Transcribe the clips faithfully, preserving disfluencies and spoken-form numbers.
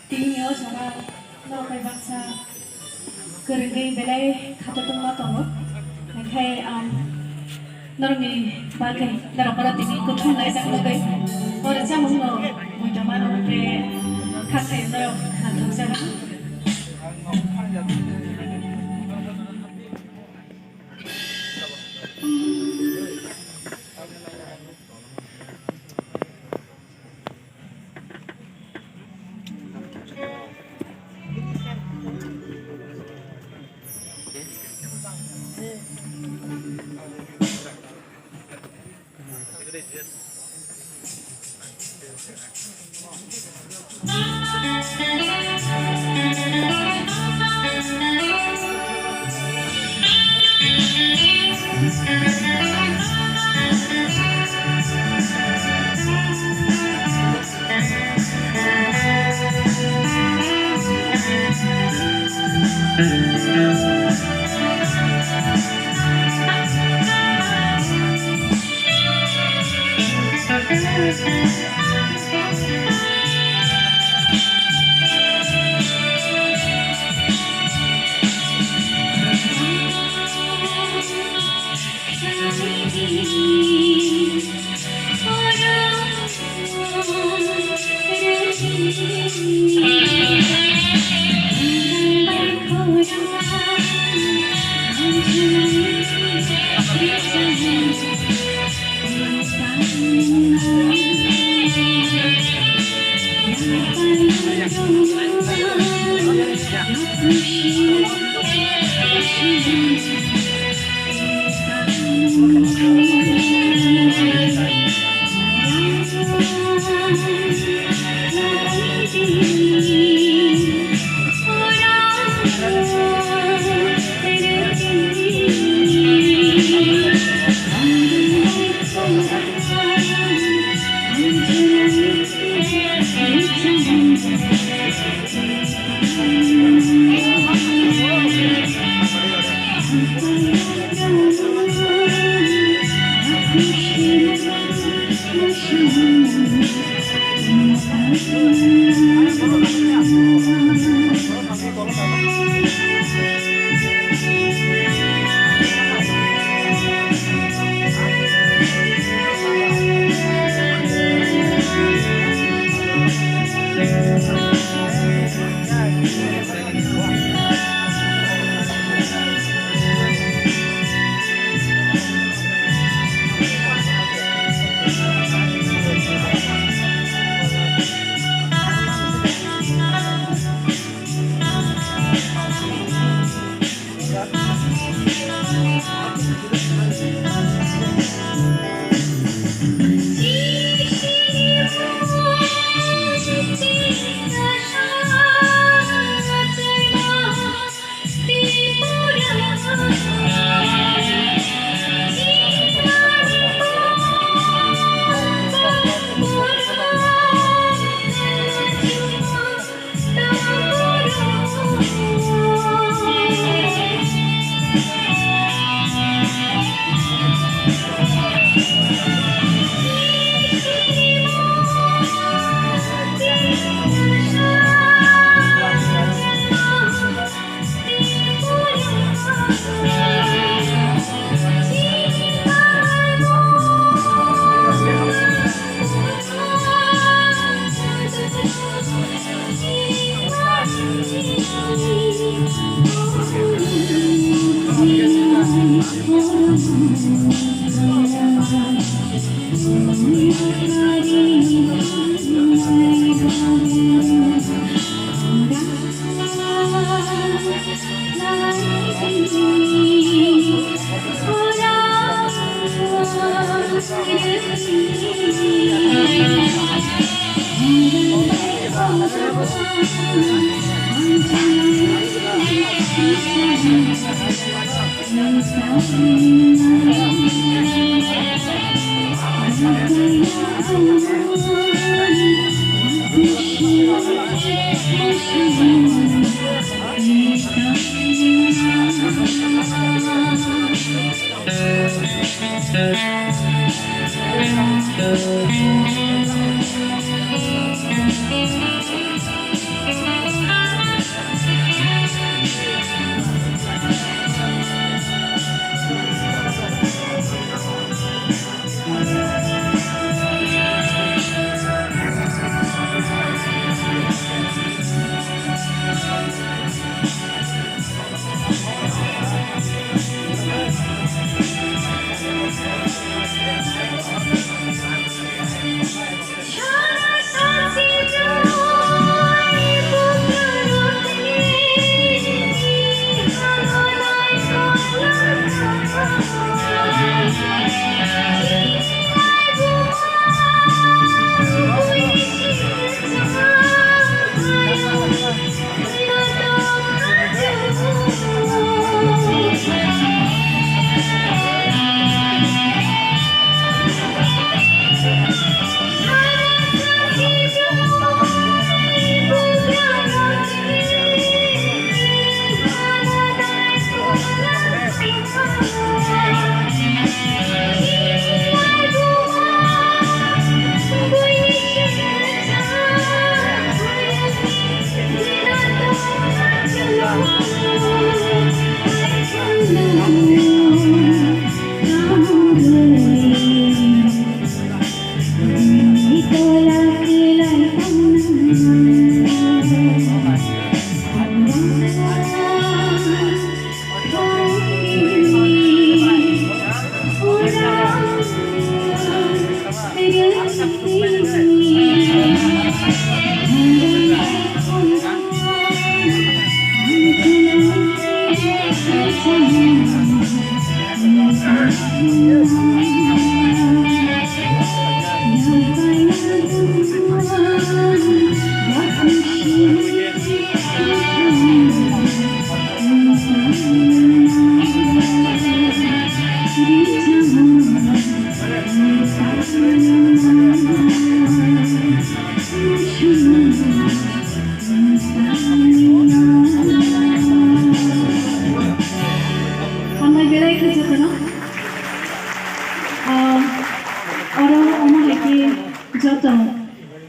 Tini o jaga norok bai baksa kwrwngwi belai khatotwma tongo. Hingkhe ang norokni bagwi norok oro tini kuthum laijak nugwi o rwchapmungno muitomano hwnkhe khakhai norok khna thokjago.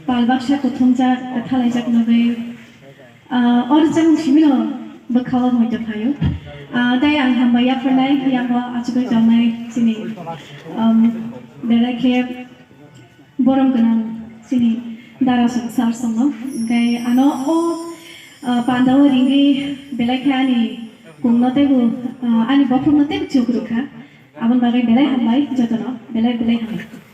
Pal baksa kuthumjak, kwthalaijak nugwi, ah, o rwchapmung simino bwkhao muitu phaio. Ah, tei ang hambai yapharnai, yango achugwi tongnai chini, um, belai khe borom gwnang chini Dara Song sir songno. Hwnkhe ano o, ah, pandao ringwi belai khe ani kungno teibo, ah, ani bokhokno teibo chukrukha. Aboni bagwi belai hambai jotono, belai belai hambai.